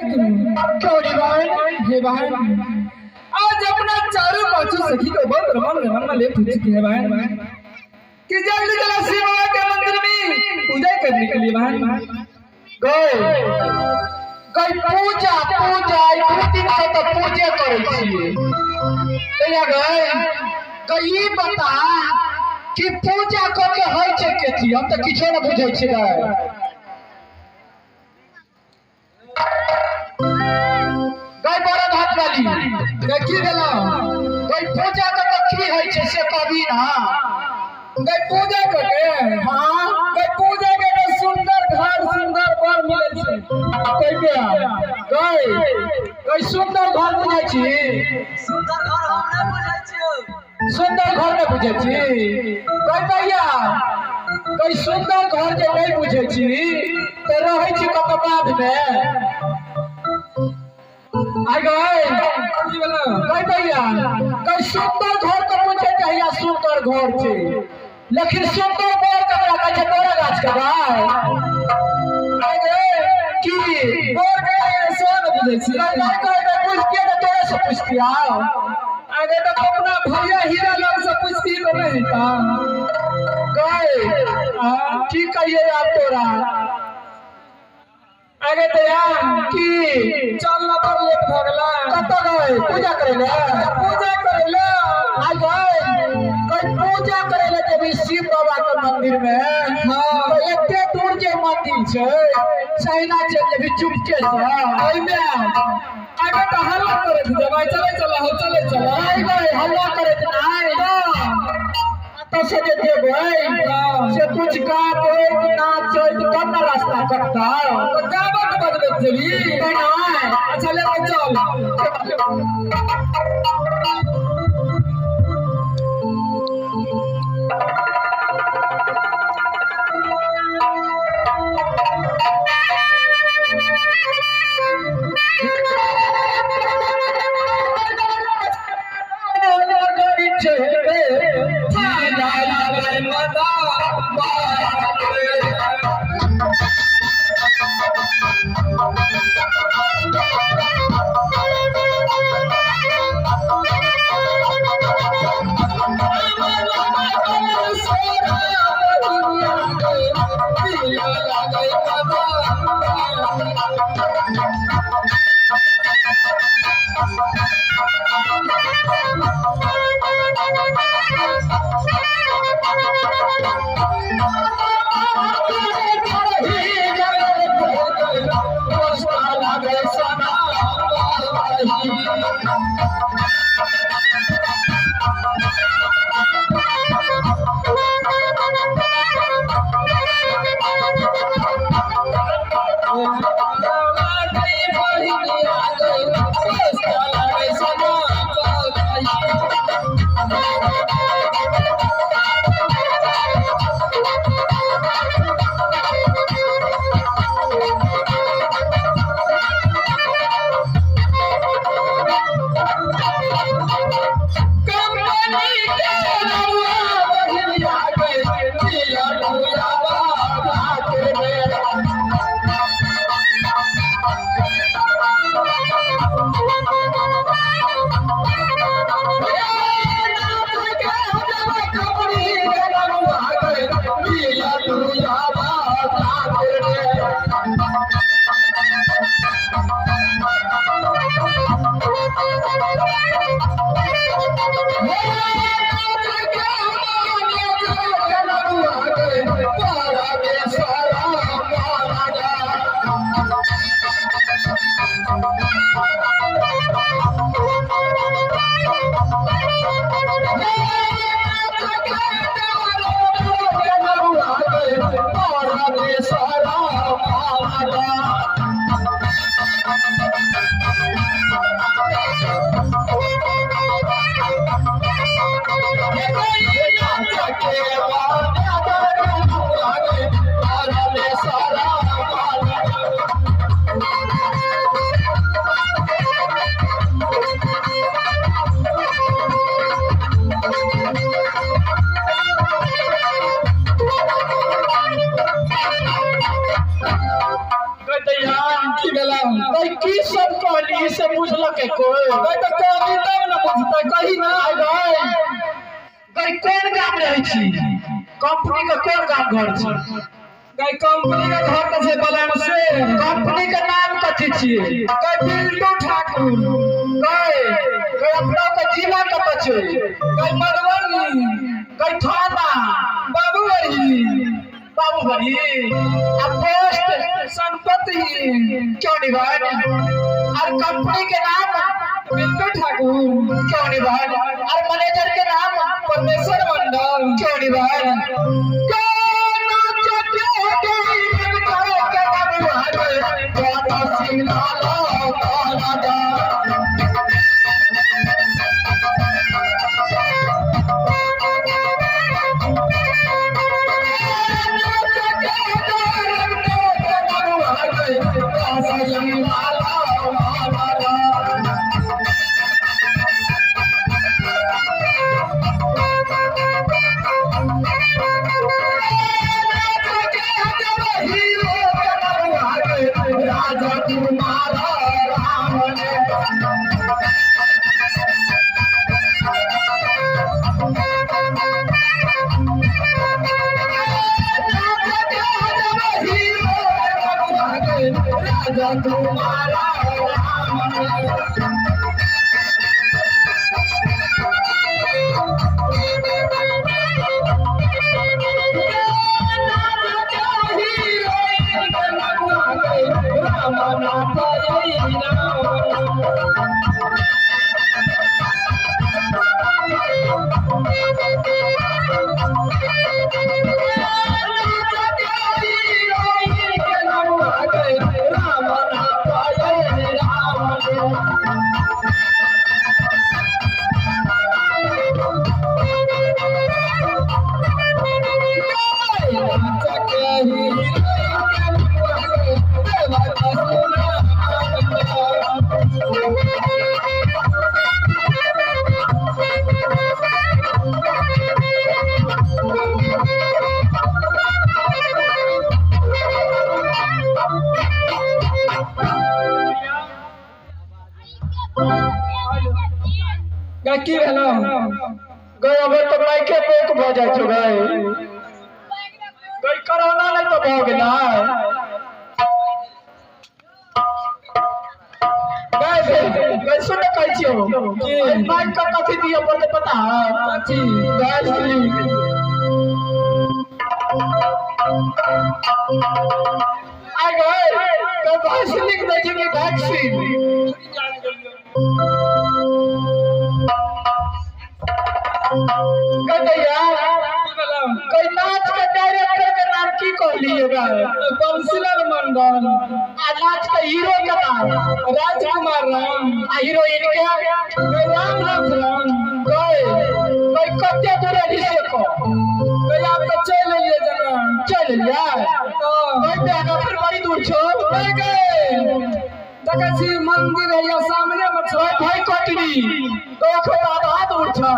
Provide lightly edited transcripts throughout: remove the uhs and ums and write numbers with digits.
क्यों रे बहन? हे बहन, आज अपना चारों पांचों सखी को बहुत रमन रमन में लेट हो चुकी है बहन, कि जल्दी चला शिव बाबा के मंदिर में पूजा करने के लिए बहन। गए गई पूजा पूजा ई दू दिन से तऽ पूजे करै छियै। तैया गए गई ई बता कि पूजा कऽ के होइ छै कथी? हम तऽ किछो नहि बुझै छियै। गए गई बड़ा घाट वाली। गई की भेलौ? गई पूजा कऽ के की होइ छै से कहबी ना। गई पूजा करके? हाँ। गई पूजा करके सुंदर घर सुंदर वर मिलै छै। कहिया गई गई सुंदर घर बुझै छी? सुंदर घर हम नहि बुझै छियौ। सुंदर घर नहि बुझै छी? गई भैया, गई सुंदर घर जे नहि बुझै छी तऽ रहै छी कतऽ बाधमे? आइ गई की भेलौ? गई भैया, गई सुंदर घर तऽ बुझै चाहिए, सुंदर घर छै, लेकिन सुंदर बर ककरा कहै छै? तोरा गाछ के भाय। आइ गई की बर के से नहि बुझै छी? नहीं कहै, बुझतियै तऽ तोरे से पुछतियै। आइ गई तऽ अपना भैया हीरा लाल से पूछती तऽ नहि हेता। गई की कहिए आब तोरा? आइ गई तैयार की? चल ना, बड़ लेट भऽ गेलै। कतऽ गए पूजा करै ले? पूजा करै ले। आइ गए गई पूजा करै ले जेबही शिव बाबा के मंदिर में? हाँ। तऽ एते दूर जे मंदिर छै, सहिना चलि जेबही चुपके से ओहिमे? आइ गई तऽ हल्ला करैत जेबै, चलै चल हो, चलै चल। आइ गए हल्ला करैत नहि, एतऽ से जे जेबै से कुछ गाबैत नाचैत तब ने रास्ता कटतौ। तऽ गाबत बजबैत जेबही? तऽ नहि। अच्छा, ले के चल। की सब कहली से बुझलक कोई? गई तो कहली तब न बुझतै, कही ना। आय गई गई कोन गाम रहै छी? कंपनी के कोन गाम घर छी? गई कंपनी के घर तऽ छै बलम से। कंपनी के नाम कथी छियै? गई बिल्टू ठाकुर। गई गई अपना के जिला कतऽ छै? गई मधुबनी। गई थाना? बाबूबरही। बाबूबरही। आ पोस्ट? संपत्ति। क्यों नहीं भाई? और कंपनी के नाम? बिल्टू ठाकुर। क्यों नहीं भाई? और मैनेजर के नाम? परमेश्वर मंडल। क्यों नहीं भाई? राजा तुम्हारा राम ने राजा तुम्हारा राम ने। गई की भेलौ? गई अबे तो माइके बोक भऽ जाइ छौ। गई गई कोरोना नहि तऽ भऽ गेलै। गई गई सुन कहै छियौ, माइक के कथी दिअ पड़तै पता है? कथी? वैसलीन। आय गई गई वैसलीन दै छै कि वैक्सीन? गई गई नाच के डायरेक्टर के नाम की कहलिए गई? बंसीलाल मंडल। आ नाच के हीरो के नाम? राजकुमार राम। आ हीरोइन के? गई रामनाथ राम। गई गई कते दूर एली से को? गई आप तो चलि एलियै जना। चल एलियै? तऽ गई बेगा फिर बड़ी दूर छौ। गई गई देखै छी मंदिर है सामने मे छै। गई भाई कटनी तो एखन आधा दूर छौ।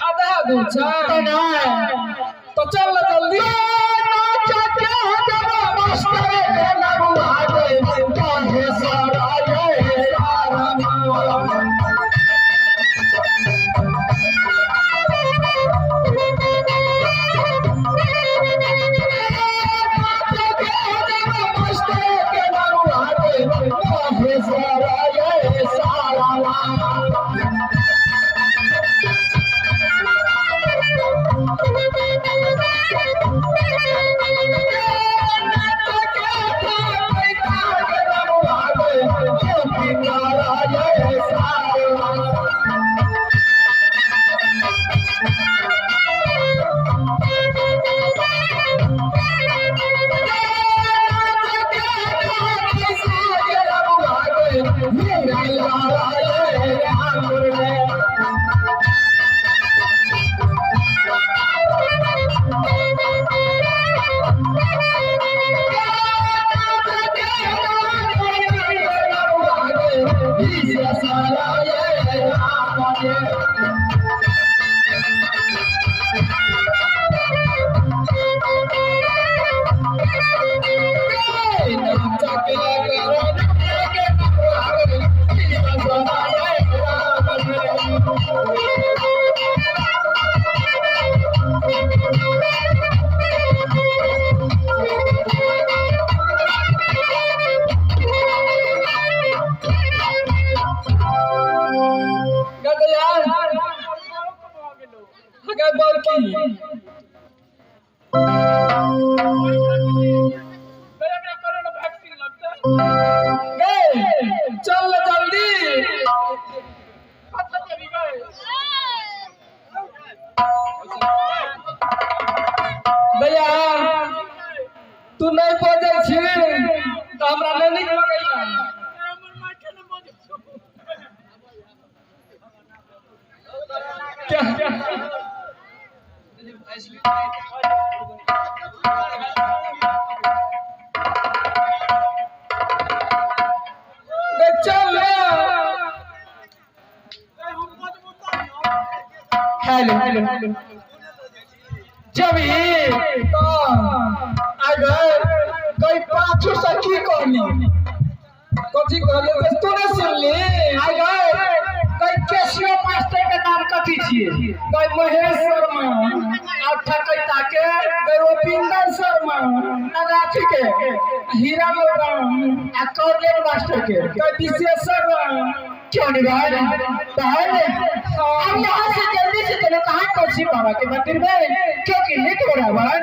आधा दूर छै? तऽ नहि। तो चल ना जल्दी। गए बड़की। गए चल जल्दी। भैया तू नहीं बजै छी तऽ हमरा नहि नीक लगैया। क्या चल। हेलो जब अगर कई पाछू से की कहली? कथी कहले से तू नहीं सुनली? अगर कई केशियो मास्टर के नाम कथी छियै? गए महेश शर्मा। और ठकैता के? गए उपिंदर शर्मा। नगाथी के? हीरा राम। आ कॉर्नेल मास्टर के? गए विशेषर राम। क्यों नहीं भाई बहन? अब यहाँ से जल्दी से चलो, कहाँ कौशी बाबा के मंदिर में, क्योंकि लेट हो रहा है बहन।